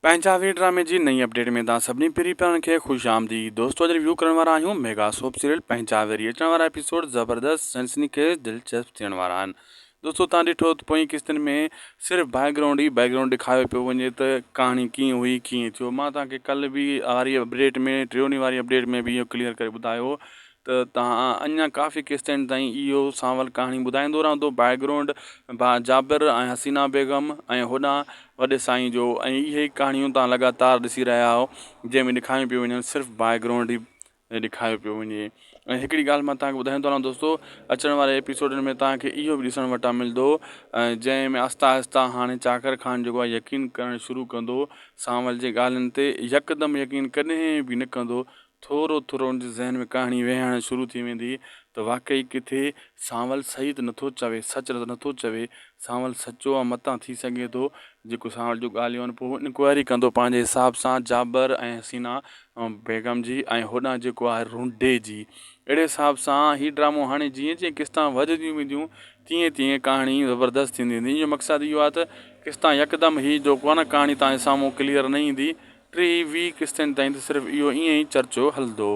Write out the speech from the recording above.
پنهنجا وير ڊرامي جي نئين اپڊيٽ ۾ توهان سڀني پرين پيارن کي خوش آمديد دوستو اڄ ريويو ڪرڻ وارا آهيون ميگا سوپ سيريل پنهنجا ويري اچڻ وارا ايپيسوڊ زبردست سنسني خيز دلچسپ ٿيڻ وارا آهن دوستو توهان ڏٺو ته پوئين قسطن ۾ صرف بيڪ گرائونڊ ئي بيڪ گرائونڊ ڏيکاريو پيو وڃي ته ڪهاڻي ڪيئن هئي ڪيئن ٿيو مان توهان کي ڪلهه به واري اپڊيٽ ۾ ٽيون ڏينهن واري اپڊيٽ ۾ به اهو ڪليئر ڪري ٻڌايو ته توهان اڃا ڪافي قسطن تائين اهو سانول ڪهاڻي ٻڌائيندو رهندو بيڪ گرائونڊ جابر ۽ حسينا بيگم ۽ هوڏانهن وڏي سائين جو ۽ اهي ئي ڪهاڻيون توهان لڳاتار ڏسي رهيا آهيو جنهن ۾ ڏيکاريون پيون وڃن صرف بيڪ گرائونڊ ئي ڏيکاريو پيو وڃي ۽ هڪڙي ڳالهه مان توهان کي ٻڌائيندو هلان دوستو اچڻ واري ايپيسوڊن ۾ توهان کي اهو به ڏسڻ وٽان ملندو جنهن ۾ آهستي آهستي هاڻي چاڪر خان جيڪو آهي يقين ڪرڻ شروع ڪندو سانول جي ڳالهين تي يڪدم يقين ڪڏهن به نه ڪندو ٿورو ٿورو ان جي ذهن ۾ ڪهاڻي ويهڻ شروع ٿي ويندي ته واقعي ڪٿي سانول صحيح ته نٿو چوي، سچ ته نٿو چوي، سانول سچو آ متان ٿي سگهي ٿو جيڪو سانول جون ڳالهيون آهن پوء انڪوائري ڪندو پنهنجي حساب سان جابر ۽ حسينا بيگم جي ۽ هوڏانهن جيڪو آهي رونڊي جي اهڙي حساب سان هي ڊرامو هاڻي جيئن جيئن قسطان وڌنديون وينديون تيئن تيئن ڪهاڻي زبردست ٿيندي ويندي ان جو مقصد اهو آهي ته قسطان يڪدم هي جيڪو آهي نه ڪهاڻي توهان جي سامهون ڪليئر نه ايندي ٽيهه ويهه قسطن تائين ته صرف اهو ائين ئي چرچو هلندو.